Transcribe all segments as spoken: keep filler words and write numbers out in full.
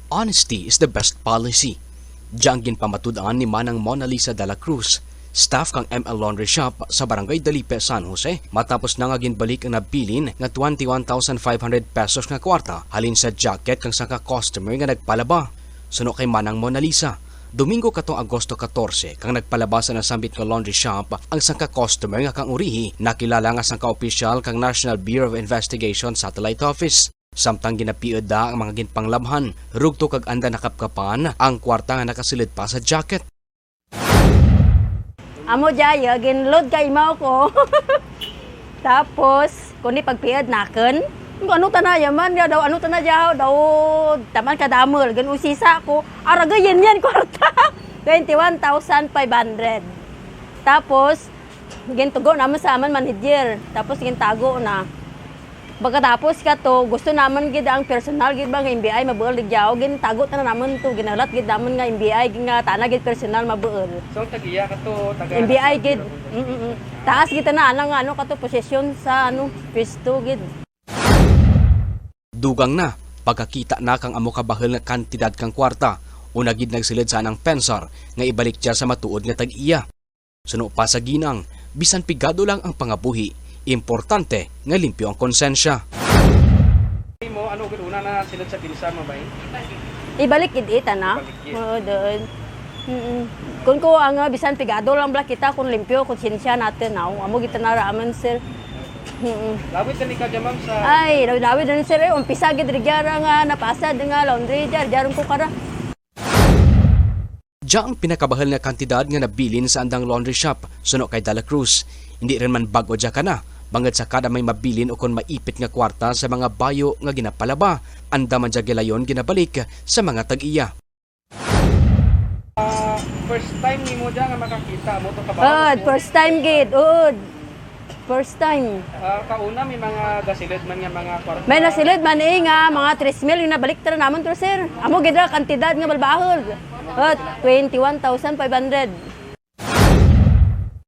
Honesty is the best policy. Dya ang ginpamatud-an ni Manang Mona Lisa de la Cruz, staff kang M L Laundry Shop sa Barangay Dalipe, San Jose, matapos na nga ginbalik ang nabilin nga twenty-one thousand five hundred pesos nga kwarta halin sa jacket kang sangka customer nga nagpalaba. Suno kay Manang Mona Lisa, Domingo katong Agosto katorse, kang nagpalaba sa nasambit nga laundry shop ang sangka customer nga kang urihi, nakilala nga sangka opisyal kang National Bureau of Investigation Satellite Office. Samtang ginapiud da ang mga ginpanglabhan, rugto kag anda nakapkapan ang kwarta nga nakasulud pa sa jacket. Amo dya, ginload ka imaw ko. Tapos, kundi pagpiud nakun, ano tana dya man, dya daw, ano tana dya, daw, taman kadamul, gin-usisa ko, aragay yan yan, kwarta. Twenty-one thousand five hundred. Tapos, gintugo namun sa amun manager. Tapos, gintago na. Pagkatapos kato, gusto namun gid ang personal gid ba nga N B I mabuul digya, o gintago tana namun to, ginahulat gid namun nga N B I gid nga tana gid personal mabuul. So, tag-iya kato, taga N B I gid. Mm, mm, mm. Taas gid tana ana nga ano kato posisyon sa ano, pwesto gid. Dugang na, pagkakita na kang amo kabahul nga kantidad kang kwarta, una gid nagsulud sa anang pensar nga ibalik dya sa matuod nga tag-iya. Suno pa sa ginang, bisan pigado lang ang pangabuhi, importante nga limpyo ang konsensya. Imo, ano gid una nasulud sa pensar mo ba, eh? Ibalik gid, eh, tana. Ibalik gid. Oo, doon. Mm-mm. Kun ko ang, ah, bisan pigado lang bala kita, kun limpyo konsensya natun, aw, amo gid tana ra amun, sir. Mm-mm. Lawid na ni ka dya, ma'am, sa... Ay, lawid-lawid na, sir, eh. Umpisa gid rugya ra nga napasad nga laundry dya, dya run ko kara. Dya ang pinakabahul nga kantidad nga nabilin sa andang laundry shop, suno kay De La Cruz. Indi run man bag-o dya kana, bangud sa kada may mabilin ukon maipit nga kwarta sa mga bayo nga ginapalaba, anda man dya gilayon ginabalik sa mga tag-iya. Ah, first time nimo dya nga makakita mo to kabahul? Oo, first time gid, oo. First time. Ah, kauna may mga gasulud man nga mga kwarta? May nasulud man, eh, nga mga tres mil, ginabalik tana namun to, sir. Amo gid ra kantidad nga bahul-bahul. Oh, twenty-one thousand five hundred.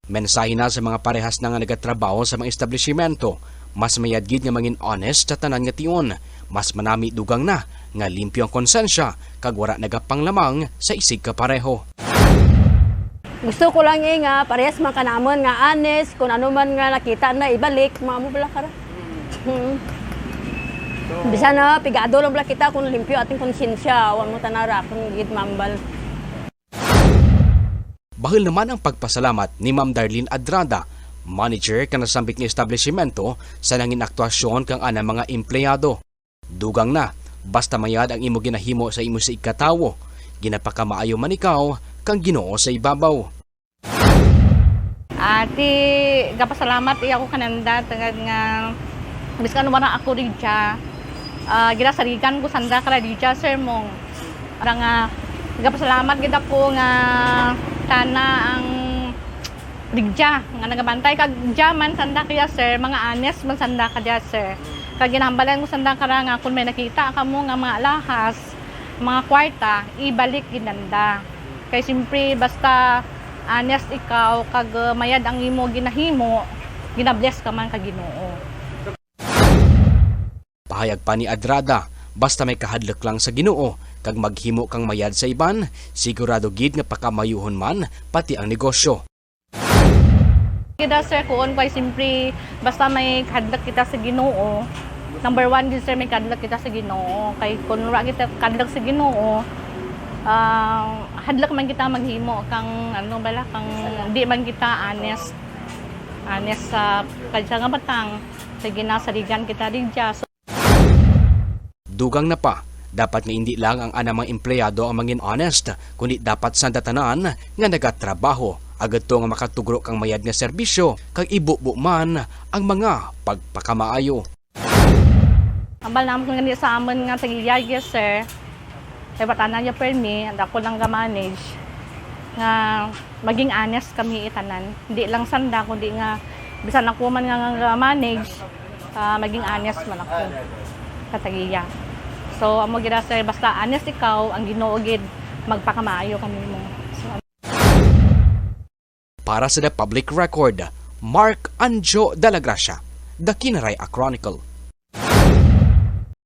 Mensahe na sa mga parehas na nga nagatrabaho sa mga establisimento, mas mayad gid nga mangin honest sa tanan nga tion. Mas manami dugang na nga limpyo ang konsensya kag wara nagapanglamang sa isigkapareho. Gusto ko lang, eh, nga parehas man kanamun nga honest, kun ano man nga nakita na ibalik, mga amo bala kara. Mm. Bisan na pigado lang bala kita kun limpyo atun konsensya, wara mo tana ra kun gid mambal. Bahul naman ang pagpasalamat ni Ma'am Darlene Adrada, manager kang nasambit nga establisimento, sa nangin aktwasyon kang anang mga empleyado. Dugang na, basta mayad ang imo ginahimo sa imo isigkatawo, ginapakamaayo man ikaw kang Ginoo sa ibabaw. Ah, ti, gapasalamat iya ko kananda, tungod nga, biskan wara ako rugya, ah, ginasarigan ko sanda kara rugya, sir, mong. Nga, gapasalamat gid ako nga tana ang rugya, nga nagabantay kag dya man sanda kadya, sir, mga honest man sanda kadya, sir. Kag ginhambalan ko sanda kara nga kun may nakita kamo nga mga alahas, mga kwarta, ibalik gid nanda. Kay siyempre, basta honest ikaw, kag, uh, mayad ang imo ginahimo, gina-bless ka man ka Ginoo. Pahayag pa ni Adrada, basta may kahadlok lang sa Ginoo, kag maghimo kang mayad sa iban, sigurado gid nga pakamaayuhon man pati ang negosyo. Gid, sir, kuon kay siyempre, basta may kahadlok kita sa Ginoo, number one gid, sir, may kahadlok kita sa Ginoo. Kay kun wara kita kahadlok sa Ginoo, ah, hadlok man kita maghimo kang, ano bala, kang di man kita honest. Honest sa kadya nga batang, sa ginasarigan kita rugya. So, Dugang na pa, dapat nga indi lang ang anang mga empleyado ang mangin honest, kundi dapat sanda tanan nga nagatrabaho, agud to nga makatugro kang mayad nga serbisyo, kag ibubo man ang mga pagpakamaayo. Hambal namun gani sa amun nga tag-iya, yes, sir. Kay wara tana dya permi, anda ako lang ga-manage. Nga maging honest kami itanan. Hindi lang sanda, kundi nga bisan ako man nga, nga, nga manage, ah, maging honest man ako. Ka tag-iya. So, amo gid, sir, basta honest ikaw, ang Ginoo gid magpakamaayo kanimo. So, Para sa The Public Record, Mark Anjo de la Gracia, The Kinaray-a Chronicle.